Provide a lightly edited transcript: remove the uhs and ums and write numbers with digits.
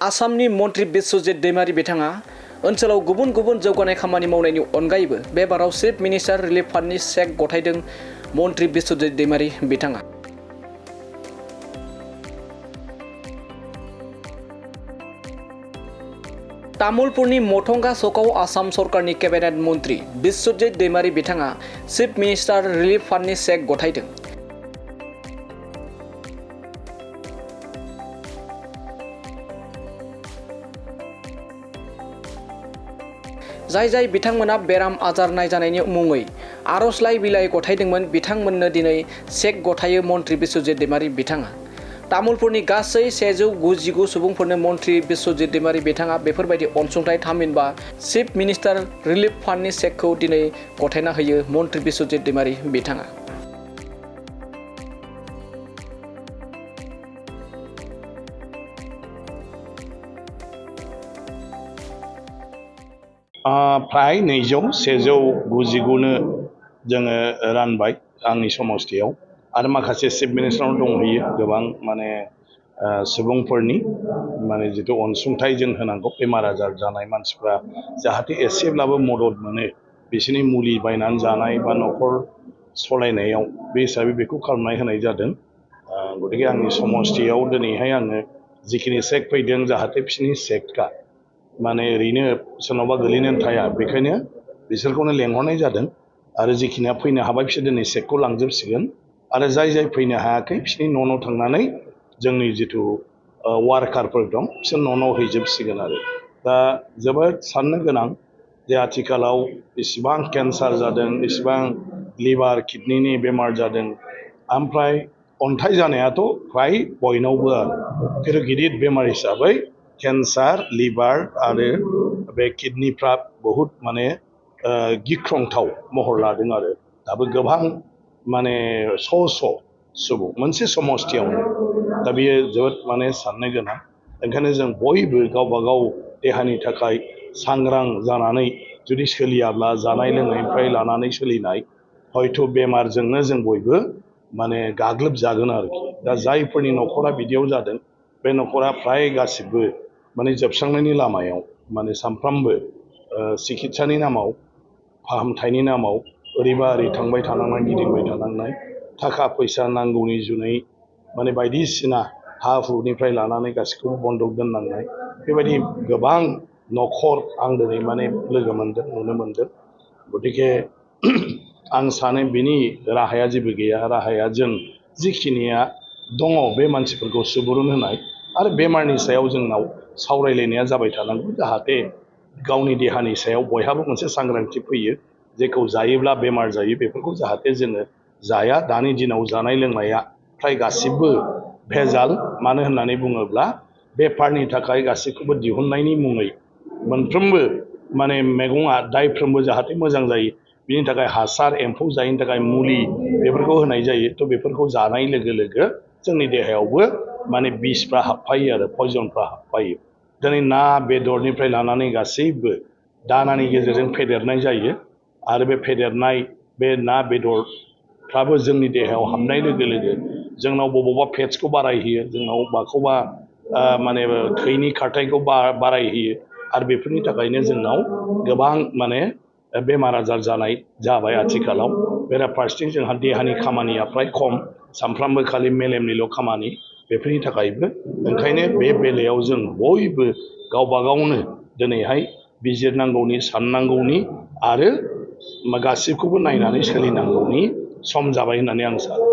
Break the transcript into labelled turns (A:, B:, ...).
A: आसामनि मन्त्रि बिश्वजित दैमारी बिथाङा ओनसोलाव गुबुन गुबुन जौगानाय खामानि मावनायनि अनगायैबो बे बाराव चिफ मिनिस्टार रिलिफ फान्डनि चेक गथायदों मन्त्रि बिश्वजित दैमारी बिथाङा। तामुलपुरनि मथंगा सकआव आसाम सरकारनि केबिनेट मन्त्रि बिश्वजित दैमारी बिथाङा चिफ मिनिस्टार रिलिफ फान्डनि चेक गथायदों। जाय बिथांमोना बेराम आजार नायजानायनि मुङै आर'जलाइ बिलाइ गथायदोंमोन बिथांमोननो दिनै चेक गथायो मन्त्रि बिश्वजित दैमारी बिथाङा। तामुलपुरनि गासै 199 सुबुंफोरनो मन्त्रि बिश्वजित दैमारी बिथाङा बेफोरबायदि अनसुंथाइ थामहिनबा चिफ मिनिस्टार रिलिफ फान्डनि चेकखौ दिनै गथायना होयो मन्त्रि बिश्वजित दैमारी बिथाङा।
B: फ्राय 199 जोङो रानबाय आंनि समस्थियाव आरो माखासे चिफ मिनिस्टारनाव दंहैयो गोबां माने सुबुंफोरनि माने जिथु अनसुंथाइ जों होनांगौ बेमार आजार जानाय मानसिफ्रा जाहाथे एसेब्लाबो मदद मोनो बिसोरनि मुलि बायनानै जानाय बा न'खर सलायनायाव बे हिसाबै बेखौ खालामनाय होनाय जादों। गतिके आंनि समस्थियाव दिनैहाय आङो जिखिनि चेक फैदों जाहाथे बिसोरनि चेकआ माने ओरैनो सोरनावबा गोलैनानै थाया बेखायनो बिसोरखौनो लेंहरनाय जादों आरो जिखिनिया फैनो हाबाय बिसोर दिनै चेकखौ लांजोबसिगोन आरो जाय फैनो हायाखै बिसोरनि न' थांनानै जोंनि जिथु वार्कारफोर दं बिसोर न' हैजोबसिगोन आरो दा जोबोद साननो गोनां जे आथिखालाव इसिबां केन्सार जादों इसिबां लिभार किडनिनि बेमार जादों ओमफ्राय अन्थाइ जानायाथ' फ्राय बयनावबो आरो खिन्थु गिदिर बेमार हिसाबै केन्सार लिभार आरो बे किडनिफ्रा बहुद माने गिख्रंथाव महर लादों आरो दाबो गोबां माने श' सुबुं मोनसे समस्थियावनो दा बेयो जोबोद माने साननो गोनां। ओंखायनो जों बयबो गावबा गाव देहानि थाखाय सांग्रां जानानै जुदि सोलियाब्ला जानाय लोंनायनिफ्राय लानानै सोलिनाय हयथ' बेमारजोंनो जों बयबो माने गाग्लोबजागोन आरोखि। दा जायफोरनि न'खरा बिदियाव जादों बे न'खरा फ्राय गासिबो माने जोबस्रांनायनि लामायाव माने सानफ्रामबो सिकित्सानि नामाव फाहामथायनि नामाव ओरैबा ओरै थांबाय थानांनाय गिदिंबाय थानांनाय थाखा फैसा नांगौनि जुनै माने बायदिसिना हा हुनिफ्राय लानानै गासिखौबो बन्दक दोननांनाय बेबायदि गोबां न'खर आं दिनै माने लोगो मोनदों नुनो मोनदों। गतिके आं सानो बिनि राहाया जेबो गैया। राहाया जों जिखिनिया दङ बे मानसिफोरखौ सुबुरुन होनाय आरो बेमारनि सायाव जोंनाव सावरायलायनाया जाबाय थानांगौ जाहाथे गावनि देहानि सायाव बयहाबो मोनसे सांग्रांथि फैयो जेखौ जायोब्ला बेमार जायो बेफोरखौ जाहाथे जोङो जाया। दानि दिनाव जानाय लोंनाया फ्राय गासिबो भेजाल मानो होननानै बुङोब्ला बेफारनि थाखाय गासैखौबो दिहुननायनि मुङै मोनफ्रोमबो माने मैगङा दायफ्रोमबो जाहाथे मोजां जायो बिनि थाखाय हासार एम्फौ जायैनि थाखाय मुलि बेफोरखौ होनाय जायो। थ' बेफोरखौ जानाय लोगो लोगो जोंनि देहायावबो माने बिसफ्रा हाबफायो आरो पयजनफ्रा हाबफायो। दिनै ना बेदरनिफ्राय लानानै गासैबो दानानि गेजेरजों फेदेरनाय जायो आरो बे फेदेरनाय बे ना बेदरफ्राबो जोंनि देहायाव हाबनाय लोगो लोगो जोंनाव बबावबा फेट्सखौ बारायहोयो जोंनाव माखौबा माने थैनि खारथायखौ बारायहोयो आरो बेफोरनि थाखायनो जोंनाव गोबां माने बेमार आजार जानाय जाबाय आथिखालाव। बेराफारसेथिं जोंहा देहानि खामानिया फ्राय खम सानफ्रामबो खालि मेलेमनिल' खामानि बेफोरनि थाखायबो ओंखायनो बे बेलायाव जों बयबो गावबा गावनो दिनैहाय बिजिरनांगौनि साननांगौनि आरो गासिबखौबो नायनानै सोलिनांगौनि सम जाबाय होननानै आं सानो।